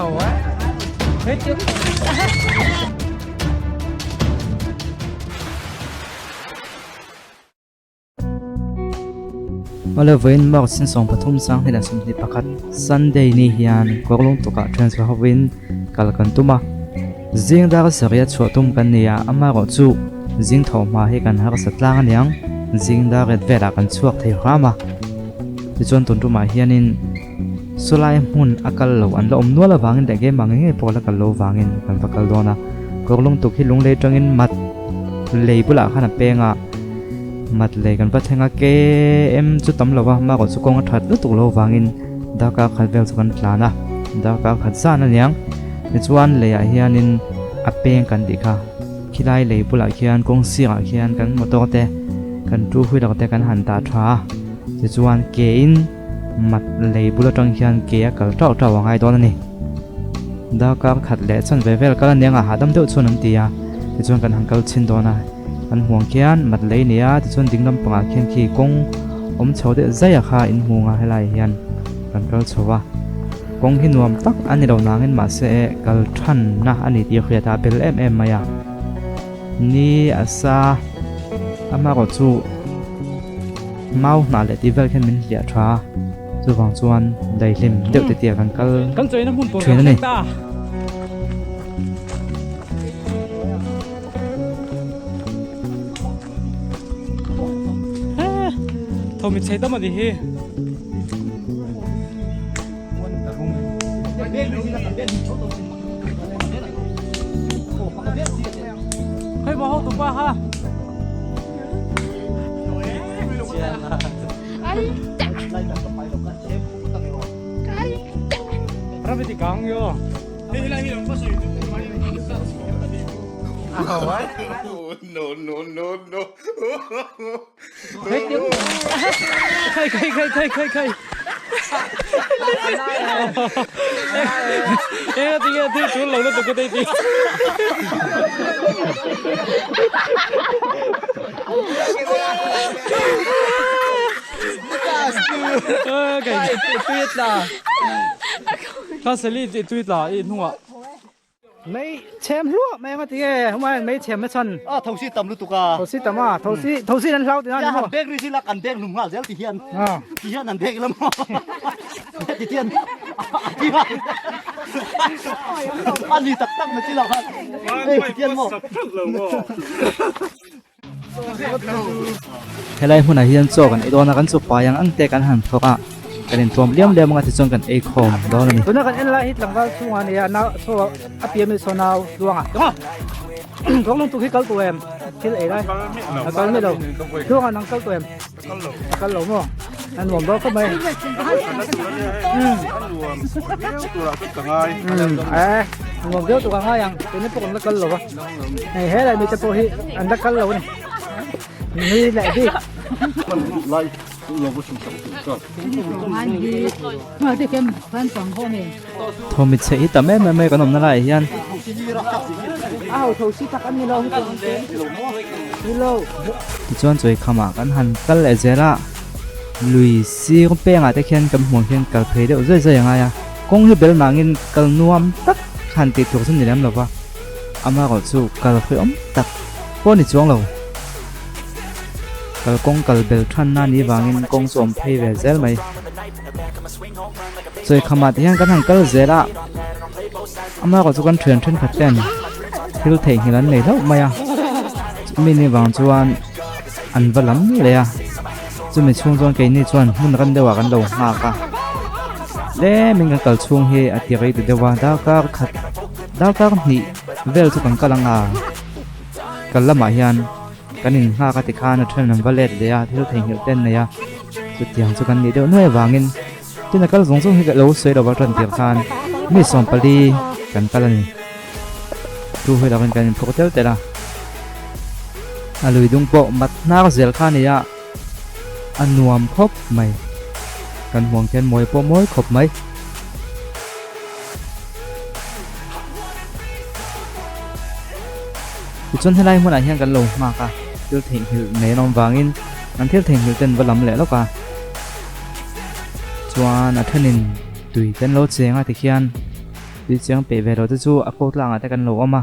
Awle vawiin March sin 13 sanghnih leh 21 Sunday ni hian Kawrlung tukah transfer hovin kal kan tum a. Zing dar sarih a chhuah tum kan ni a, amaherawhchu zing tho hma hi kan harsa tlang aniang zing dar ret velah kan chhuak thei hram a. Tichuan tun tumah hianin Sawlai hmun a kal lo an la awm nual avangin leh keimah ngei ngei pawh la kal lo vangin kan va kal dawn a. Kawrlung tuk hi lunglei atangin mat lei bulah khan a peng a, mat lei kan va thleng a, km chu tam lo va, amaherawh chu kawng a that lutuk lo vangin darkar khat vel chu kan tlan a, darkar khat zan aniang. Tichuan leiah hianin a peng kan tih kha khilai lei bulah khian kawng sirah khian kan motor te kan two wheeler te kan han dah tha a, tichuan ke in. Mat lei bul atang hian ke a kal tauh tauh a ngai dawn a ni. Darkar khat leh chan ve vel kal a nia nga hahdam deuh chuan an ti a, tichuan kan han kal chhin dawn a. Kan hmuang khian mat lei nia tichuan ding lampangah khian khi kawng awm chho deuh zai a kha in hmu nga helai hian kan kal chho a. Kawng hi nuam tak a ni lo nangin mahse kal thanna a ni tih hriat a bel em em mai a. Ni a sa amaherawh chu. Mau hnah leh tih vel khian min hliah tha a, chuvang chuan daihlim deuh te tia kan kal thin a ni. Mei chhem hluah mai anga tinge huma mei chhem na chhan a thosi tam lutuk a thosi tam a thosi thosi an hlau tina ni maw bek ri sila kan bek lum nghal zel ti hian ti hian an bek lam ti hian ani tak tak na chi lo khan ei ti hian maw Helai hmunah hian chaw kan ei dawn a kan chu pai ang ang te kan han thawk a kan intuam liam liam anga tichuan kan ei khawm dawn a ni. Tuna kan en lai hi tlangval chhungah a ni a nau chaw a pian mi saw nau tluanga tluanga tluang lung tuk hi kal tawh em thil ei lai a kal mai lo tluanga nang kal tawh em a kal lo maw a nuam dawn khawp mai a nuam viau tur a ngai ang keini pawh kan la kal lo va. Hei helai mite pawh hi an la kal lo a ni. Nui leh bik. Thawmit chhe hi tam em em mai kan awmna laiah hian. Tichuan chawi khamah kan han kal leh zel a, lui sir pengah te khian kan hmuh ang hian kal phei deuh zai zai a ngai a, kawng hi bel nangin kal nuam tak han tih tur chu ni lem lo va. Amaherawh chu kal hreawm tak pawh a ni chuang lo. Kalkawng kal bel thanna ni vangin kawng chu awm phei ve zel mai. Chawikhamah te hian kan han kal zel a, amaherawh chu kan thian thenkhat ten thil theihnghilh an nei hlauh mai a, chumi ni vang chuan an va lam leh a, chumi chhung chuan keini chuan hmun ram deuhah kan lo nghak a, tlemin kan kal chhung hi a ti rei ta deuh a, darkar khat. Darkar hnih vel chu kan kal ang a, kal lamah hian kan innghak a tikhan a then an va let leh a, thil theihnghilh te an nei a, chutiang chu kan nih deuh nuai avangin tin a kal zawng zawng hi ka lo sawi lo va tan tir khan mi 14 kan kal a ni. Chu hui lovin kan inphur tel tel a, a lui dung pawh mat hnar zel kha a ni a, a nuam khawp mai, kan huang khian mawi pawh mawi khawp mai. Tichuan helai hmunah hian kan lo nghak a, thil theihnghilh nei an awm vangin an thil theihnghilh ten va lam leh lawk a. Chuan a thenin tui te an lo cheng a tikhian Tui chiang peih ve lo te chu a ko tlangah te kan lo awm a.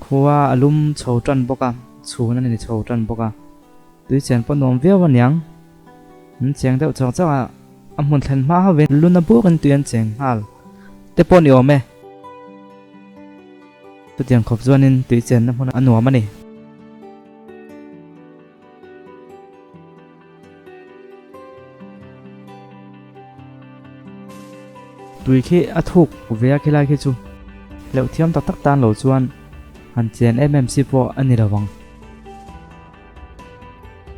Khua a lum chho tan bawk a, chhun a ni chho tan bawk a. Tui chen pawh nuam viau aniang. An cheng deuh chawk chawk a, a hmun thlen hma hovin luna burin tui an cheng nghal te pawh ni awm e. Chutiang khawp chuanin tui chenna hmun a nuam a ni. Tui khi a thuk ve a khilai khi chu hleuh thiam tak tak tan lo chuan han chen em em si pawh a ni lo vang.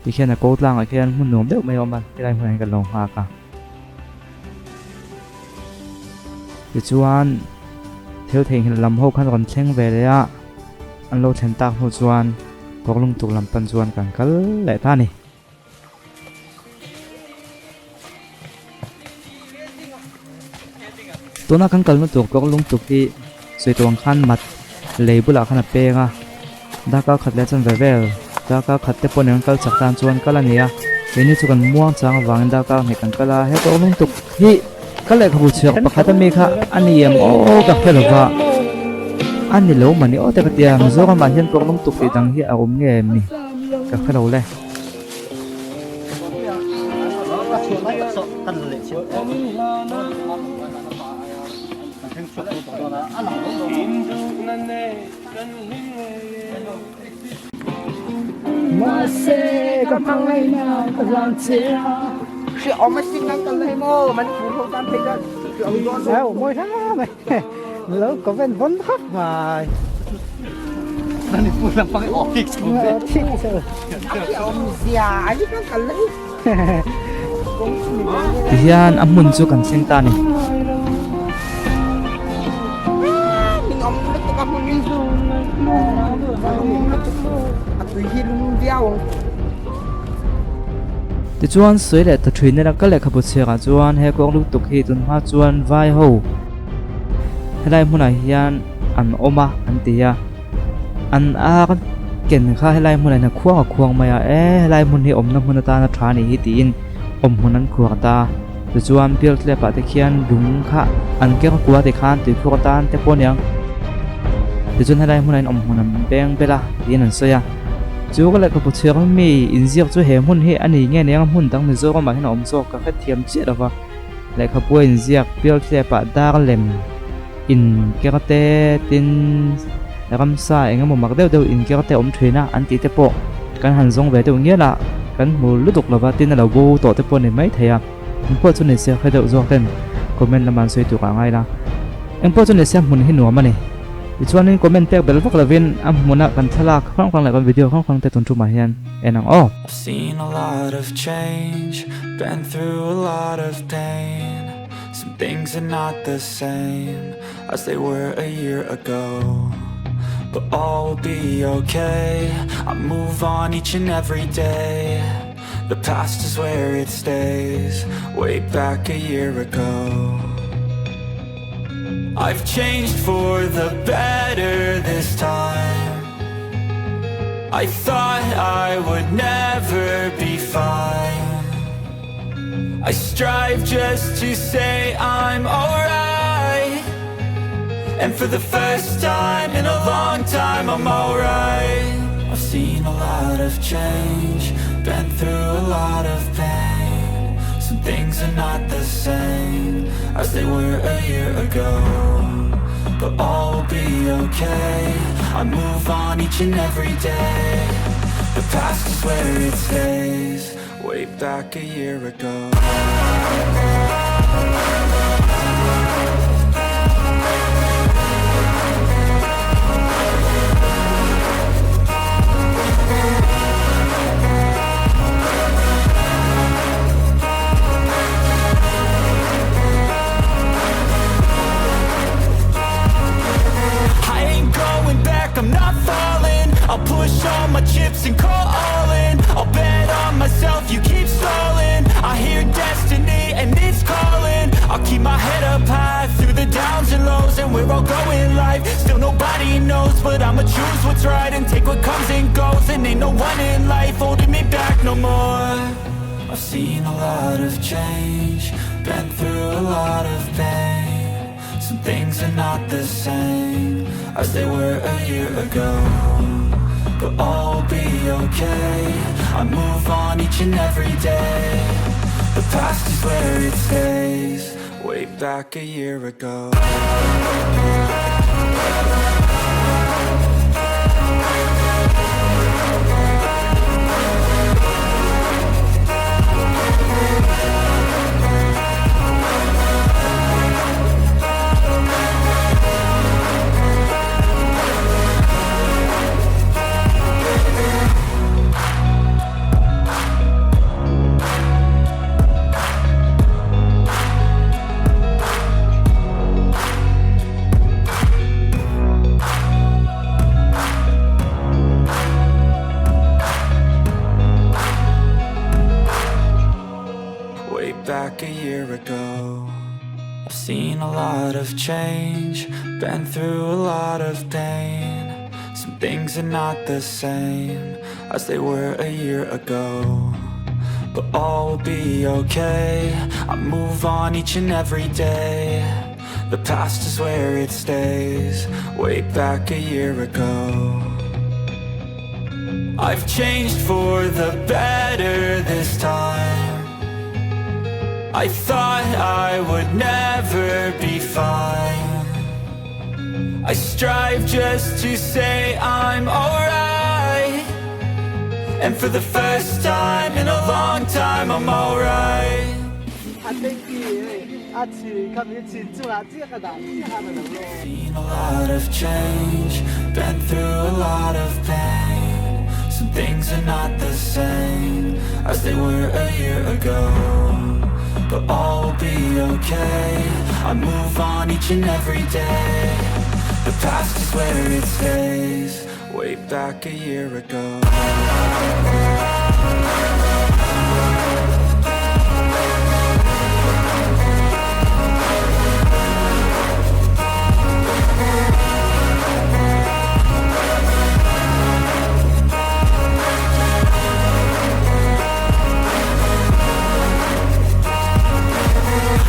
Tikhian a ko tlangah khian hmun nuam deuh mai a awm a, helai hmunah hian kan lo nghak a. Tichuan thil theihnghilh lam ho khan rawn thleng ve leh a, an lo thlen tak hnu chuan kawrlung tuk lam pan chuan kan kal leh ta a ni. Tuna kan kalna tur kawrlung tuk hi sawi tawh ang khan mat lei bulah khan a peng a, darkar khat leh chuan ve vel darkar khat te pawh nen kal chak tan chuan kal a ni a, keini chu kan muang chang avangin darkar hnih kan kal a, he kawrlung tuk hi ka lehkhabu chhiar pakhat ami kha a ni em aw ka hre lova a ni lo mah ni aw te ka ti a, Mizoramah hian kawrlung tuk tih dang hi a awm nge em ni ka hre lo le. Tihian a hmun chu kan thleng ta a ni. Tichuan sawi leh ta thin ila ka lehkhabu chhiarah chuan he kawng lutuk hi tunhma chuan vai ho helai hmunah hian an awm a an ti a. An ar ken kha helai hmunah hian a khuang a khuang mai a, e helai hmun hi awmna hmun atana tha a nih hi tiin awm hmun an khuar ta. Tichuan pial tlep ah te khian lung kha an keng kua ti khan tuikhur atan te pawh a niang. Tichuan helai hmunah hian awm hmun an beng bel a tiin an sawi a. Chu ka lehkhabu chhiar mi inziak chu he hmun hi a ni nge niang a hmun dang Mizoramah hian a awm zawk ka hrethiam chiah lo va. Lehkhabu a inziak pial tlep ah dar lem. In ker te tin ramsa eng emaw mak deuh deuh in ker te awm thin a an tih te pawh kan han zawng ve deuh ngial a kan hmu lutuk lova tin a lo bo tawh te pawh a ni mai thei a eng pawh chu ni se hre deuh zawk ten comment lama an sawi tur ah ngai la eng pawh chu ni se hmun hi nuam a ni tichuanin comment pek belh vak lovin a hmuna kan thlalak hrang hrang leh kan video hrang hrang te tun tumah hian en ang aw. I've seen a lot of change, been through a lot of pain. Some things are not the same as they were a year ago But all will be okay I move on each and every day The past is where it stays Way back a year ago I've changed for the better this time I thought I would never be fine I strive just to say I'm alright And for the first time in a long time I'm alright I've seen a lot of change Been through a lot of pain Some things are not the same As they were a year ago But all will be okay I move on each and every day The past is where it stays Way back a year ago. I ain't going back, I'm not falling I'll push all my chips and call all in I'll bet on myself, you keep stalling I hear destiny and it's calling I'll keep my head up high through the downs and lows And we're all going life, still nobody knows But I'ma choose what's right and take what comes and goes And ain't no one in life holding me back no more I've seen a lot of change, been through a lot of pain. Some things are not the same as they were a year ago. But all will be okay. I move on each and every day. The past is where it stays. Way back a year ago. Way back a year ago. I've seen a lot of change, been through a lot of pain. Some things are not the same as they were a year ago. But all will be okay. I move on each and every day. The past is where it stays. Way back a year ago. I've changed for the better this time. I thought I would never be fine. I strive just to say I'm alright. And for the first time in a long time, I'm alright. A thank you a chi kha mi chin chu la chi ka da chi ha na lo Seen a lot of change, been through a lot of pain. Some things are not the same as they were a year ago. But all will be okay. I move on each and every day. The past is where it stays. Way back a year ago.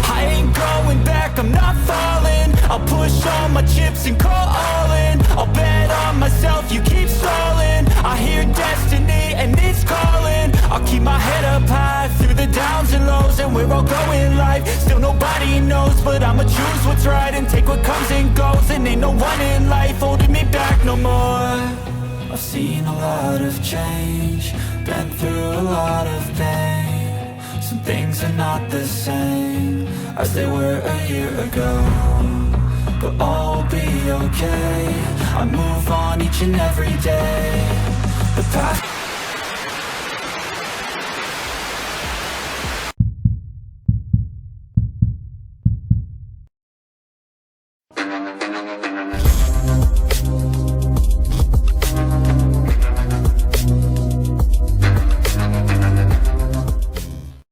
I ain't going back, I'm not falling. I'll push all my chips and call all in. I'll bet on myself, you keep stalling. I hear destiny and it's calling. I'll keep my head up high through the downs and lows. And we're all going life, still nobody knows. But I'ma choose what's right and take what comes and goes. And ain't no one in life holding me back no more. I've seen a lot of change, been through a lot of pain. Some things are not the same as they were a year ago. But all will be okay. I move on each and every day. The past